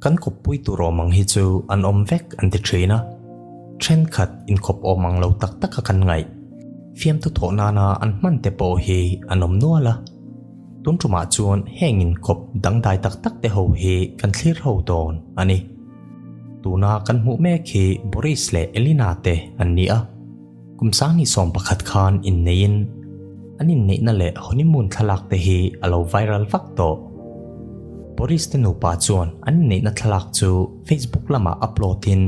kan kawppui tur awm ang hi chu an awm vek an ti thin a. Thenkhat inkawp awm ang lo tak taka kan ngaih. Fiamthu thawh nana an hman te pawh hi an awm nual a. Tun tumah chuan heng inkawp dangdai tak tak te ho hi kan thlir ho dawn a ni. Tuna kan hmuh mek hi Boris leh Elina te an ni a. Kum 2011 khan inneiin an inneihna leh honeymoon thlalak te hi a lo viral vak tawh. Boris te nupa chuan an inneihna thlalak chu Facebook lamah upload in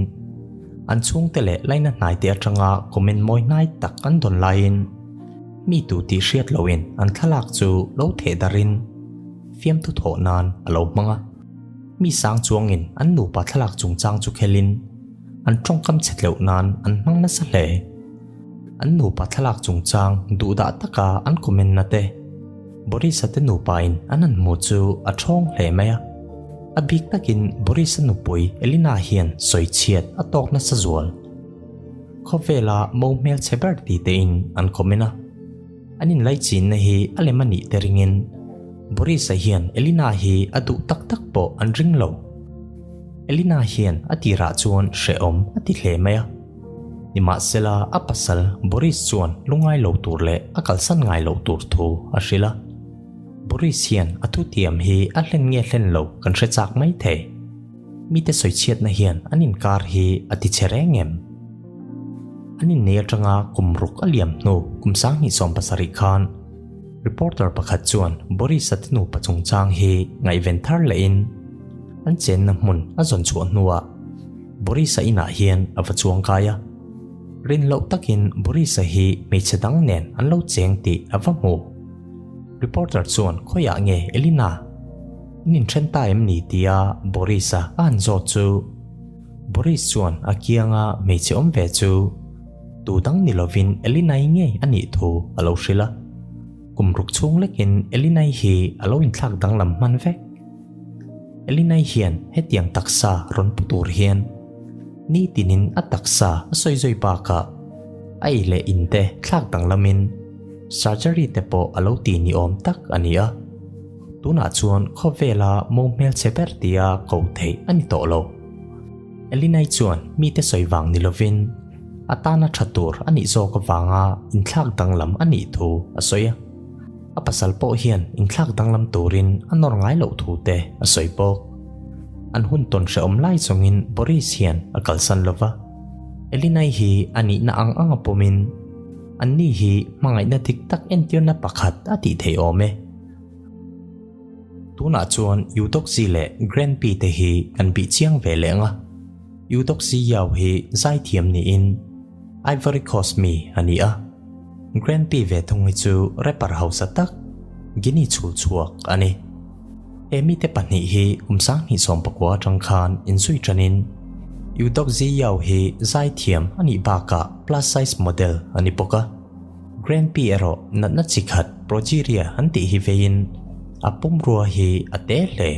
an chhungte leh laina hnaite atanga comment mawi hnai tak an dawn laiin mi tu tih hriat loin an thlalak chu lo theh darin fiamthu thawh nan a lo hmang a. Mi sang chuangin an nupa thlalak chungchang chu khelin an tawngkam chhe tleuh nan an hmang nasa hle. An nupa thlalak chungchang duhdah taka an comment na te Boris-a te nupain an han hmu chu a thawng hle mai a. A bik takin Boris-a nupui Elina hian sawichhiat a tawk nasa zual. Khawvela mo hmelchhe ber ti tein an comment a. An inlaichinna hi a lem a nih te ringin Boris-a hian Elina hi a duh tak tak pawh an ring lo. Elina hian a tirah chuan hrehawm a ti hle mai a. Nimahsela a pasal Boris chuan lungai lo tur leh a kalsan ngai loh tur thu a hrilh a. Boris hian a thutiam hi a hlen nge hlen lo kan hre chak mai thei. Mite sawichhiatna hian an inkar hi a ti che reng em? An innei atanga kum ruk a liam hnu kum 2017 khan reporter pakhat chuan Boris-a te nupa chungchang hi ngaihven thar lehin an chenna hmun a zawn chhuah hnuah Boris-a inah hian a va chuang kai a. Rin loh takin Boris-a hi hmeichhe dang nen an lo cheng tih a va hmu. Reporter chuan khawiah nge Elina? In inthen ta em ni tia Boris-a a han zawt chu Boris chuan a kianga hmeichhe awm ve chu tu dang ni lovin Elina-i ngei a nih thu a lo hrilh a. Kum ruk chhung lekin Elina-i hi a lo inthlak danglam hman vek. Elina-i hian hetiang taksa rawn pu tur hian nitinin a taksa a sawi zui bakah a ei leh in te thlak danglamin surgery te pawh a lo ti ni awm tak a ni a. Tunah chuan khawvela mo hmelchhe ber tia ko theih a ni tawh lo. Elinai chuan mite sawi vang ni lovin a tana tha tur a nih zawk avanga inthlak danglam a nih thu a sawi a. A pasal pawh hian inthlak danglam turin a nawr ngai loh thu te a sawi bawk. An hun tawn hrehawm lai chungin Boris hian a kalsan lova. Elinai hi a nihna ang anga pawmin anni hi hmangaihna dik tak entirna pakhat a tih theih awm e. Tunah chuan Eudoxie leh Grand Pi te hi kan bih chiang ve leh ang a. Eudoxie Yao hi zaithiam niin Ivory Coast mi a ni a. Grand Pi ve thung hi chu rapper hausa tak Guinea chhul chhuak a ni. He mite pahnih hi kum 2019 atang khan inzui tanin Eudoxie Yao hi zaithiam a nih bakah plus size model a ni bawk a. Grand Pi erawh natna chi khat Progeria an tih hi veiin a pumrua hi a te hle.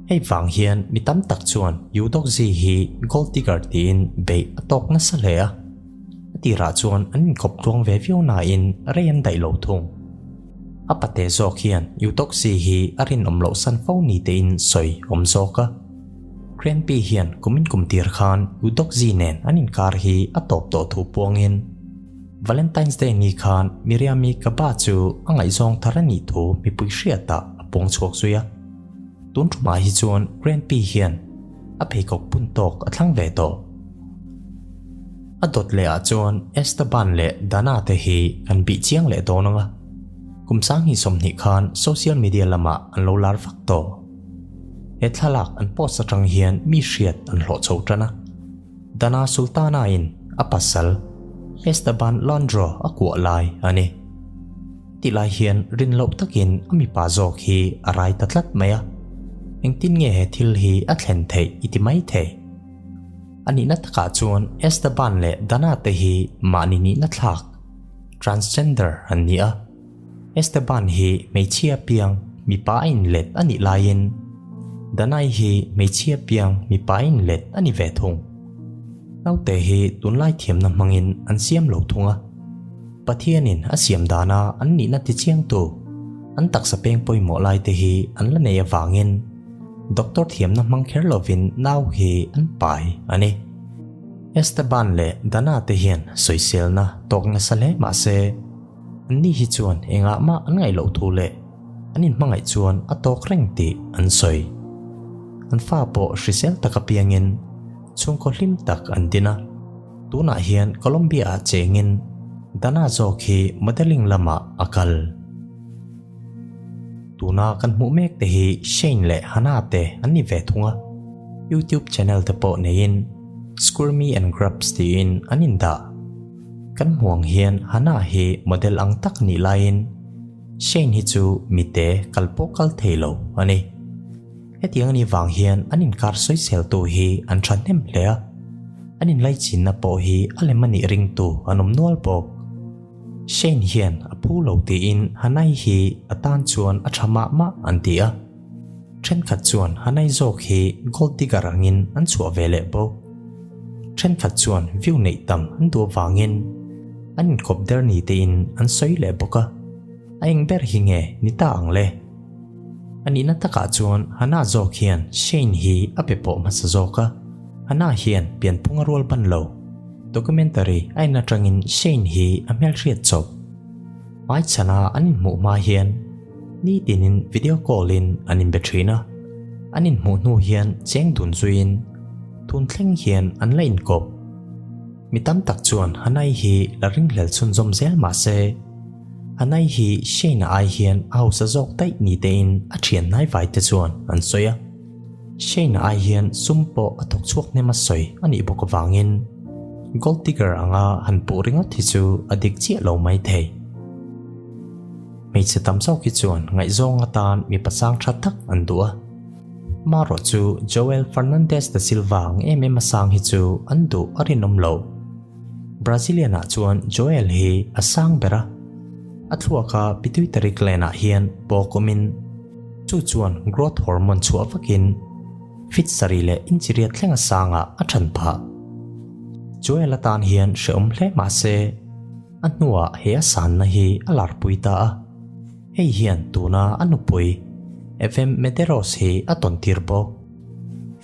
Hei vang hian mi tam tak chuan Eudoxie hi gold digger tiin beih a tawk nasa hle a. A tirah chuan an inkawp tluang ve viau nain rei an daih lo thung. A pate zawk hian Eudoxie hi a rinawm loh san fo ni tein sawi awm zawk a. Grand Pi hian kumin kum tir khan Eudoxie nen an inkar hi a tawp tawh thu puangin Valentine's Day ni khan Miriam-i Kaba chu a ngaihzawng thar a nih thu mipui hriatah a puang chhuak zui a. Tun thumah hi chuan Grand Pi hian a pheikhawk bun tawk a thlang ve tawh. A dawt leh ah chuan Esteban leh Dana te hi kan bih chiang leh dawn ang a. Kum 2020 khan social media lamah an lo lar vak tawh. He thlalak an post atang hian mi hriat an hlawh chho tan a. Dana Sultana in a pasal Esteban Landro a kuah lai a ni. Ti lai hian rin loh takin a mipa zawk hi a rai ta tlat mai a. Engtin nge he thil hi a thlen theih i ti mai thei? A nihna takah chuan Esteban leh Dana te hi mahni nihna thlak, transgender, an ni a. Esteban hi hmeichhia piang mipa a inlet a nih laiin Danai hi hmeichhia piang mipa a inlet a ni ve thung. Naute hi tunlai thiamna hmangin an siam lo thung a. Pathianin a siam dana an nihna tichiangtu an taksa peng pawimawh laite hi an la nei avangin. Doctor thiamna hmang kher lovin nau hi an pai a ni. Esteban leh Dana te hian sawiselna tawk nasa hle mah se, anni hi chuan engah mah an ngaih loh thu leh an inhmangaih chuan a tawk reng tih an sawi. An fa pawh hrisel tak apiangin chhungkaw hlim tak an din a. Tunah hian Colombia-ah chengin Dana zawk hi modelling lamah a kal. Tuna kan hmuh mek te hi Shane leh Hannah te an ni ve thung a, YouTube channel te pawh neiin Squirmy and Grubs tiin an indah. Kan hmuh ang hian Hannah hi model ang tak nih laiin Shane hi chu mite kal pawh kal thei lo a ni. Hetiang a nih vang hian an inkar sawiseltu hi an thahnem hle a, an inlaichinna pawh hi a lem a nih ringtu an awm nual bawk. Shane hian a phu lo tiin Hanai hi a tan chuan a tha mah mah an ti a. Thenkhat chuan Hanai zawk hi gold digger angin an chhuah ve leh bawk. Thenkhat chuan view neih tam an duh avangin an inkawp der ni tein an sawi leh bawk a. A eng ber hi nge ni ta ang le? A nihna takah chuan Hannah zawk hian Shane hi a pe pawh hmasa zawk a. Hannah hian pianphung a rual ban lo. Documentary a en atangin Shane hi a hmelhriat chawp. Hmaichhana an inhmuh hma hian nitinin video call in an inbe thin a. An inhmuh hnu hian cheng dun zuiin tun thleng hian an la inkawp. Mi tam tak chuan Hannah-i hi la ringhlel chhunzawm zel mah se, Hanai hi Shane-a ai hian a hausa zawk daih ni tein a thian hnaivai te chuan an sawi a. Shane-a ai hian sum pawh a thawk chhuak hnem a sawi a nih bawk avangin gold digger anga han puh ringawt hi chu a dik chiah lo mai thei. Hmeichhe tam zawk hi chuan ngaihzawng atan mipa sang tha tak an duh a. Marawh chu Joel Fernandez da Silva ang em em a sang hi chu an duh a rinawm lo. Brazilian ah chuan Joel hi a sang ber a, a thluaka pituitary gland ah hian pawk awmin chu chuan growth hormone chhuah vakin fit sarih leh inchi riat thleng a sangah a than phah. Joel atan hian hrehawm hle mah se a hnuah he a sanna hi a larpui ta a, hei hian tuna a nupui Evem Medeiros hi a tawn tir bawk.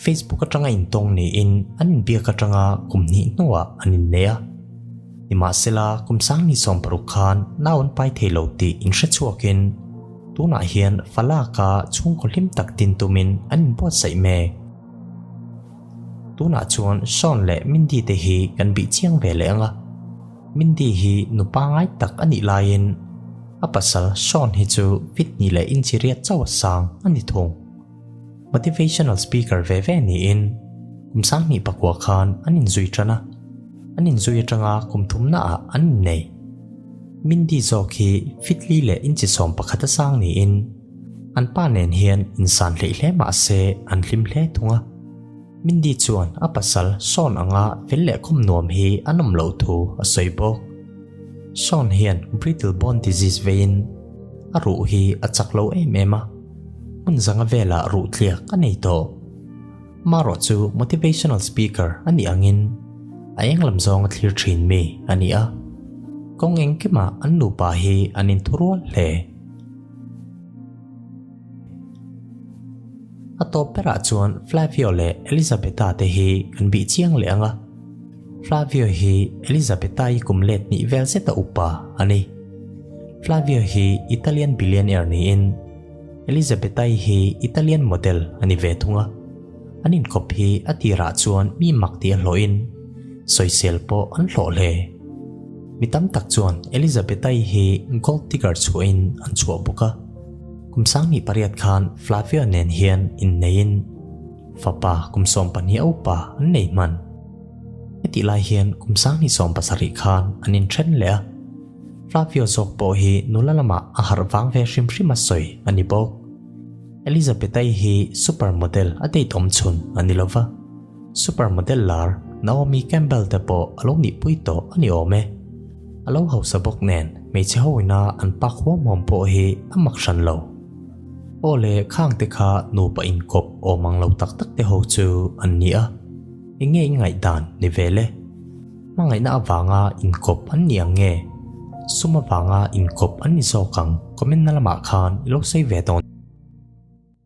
Facebook atanga intawng niin an inbiak atanga kum hnih hnuah an innei a. Nimahsela, kum sang ni 60 khan nau an pai thei lo tih inhre chhuakin tunah hian Falak-a chhungkaw hlim tak din tumin an inbuatsaih mek. Tunah chuan Sean leh Mindy te hi kan bih chiang ve leh ang a. Mindy hi nu pangai tak a nih laiin a pasal Sean hi chu fit hnih leh inchi riat chauh a sang a ni thung. Motivational speaker ve ve niin kum 2009 khan an inzui tan a, an inzui atanga kum thumna ah an innei. Mindy zawk hi fitli leh inchi 11 a sang niin an pa nen hian insan hleih hle mah se an hlim hle thung a. Mindy chuan a pasal Sean anga fel leh khawm nuam hi an awm loh thu a sawi bawk. Sean hian brittle bone disease veiin a ruh hi a chak lo em em a. Hmun zanga velah ruh tliak a nei tawh. Marawh chu motivational speaker a nih angin a eng lam zawnga thlir thin mi a ni a. Kawng engkimah an nupa hi an inthurual hle. A tawp berah chuan Flavio leh Elizabetha te hi kan bih chiang leh ang a. Flavio hi Elizabetha-i kum let hnih vel zeta upa a ni. Flavio hi Italian billionaire niin Elizabetha-i hi Italian model a ni ve thung a. An inkawp hi a tirah chuan mi mak tih a hlawhin sawisel pawh an hlawh hle. Mi tam tak chuan Elizabetha-i hi gold digger chhuahin an chhuah bawk a. Kum 2008 khan Flavio nen hian inneiin Fapa kum 12 a upa an nei hman. Hetih lai hian kum 2017 khan an inthen leh a. Flavio zawk pawh hi nula lamah a harh vang ve hrim hrim a sawi a ni bawk. Elizabeth-i hi super model a date awm chhun a ni lova. Super model lar Naomi Campbell te pawh a lo nihpui tawh a ni awm e. A lo hausa bawk nen hmeichhe ho ina an pak huam huam pawh hi a mak hran lo. Aw le khang te kha nupa inkawp awm ang lo tak tak te ho chu an ni a, eng nge in ngaihdan ni ve le? Hmangaihna avanga inkawp an ni ang nge? Sum avanga inkawp an ni zawk ang? Comment na lamah khan i lo sawi ve dawn.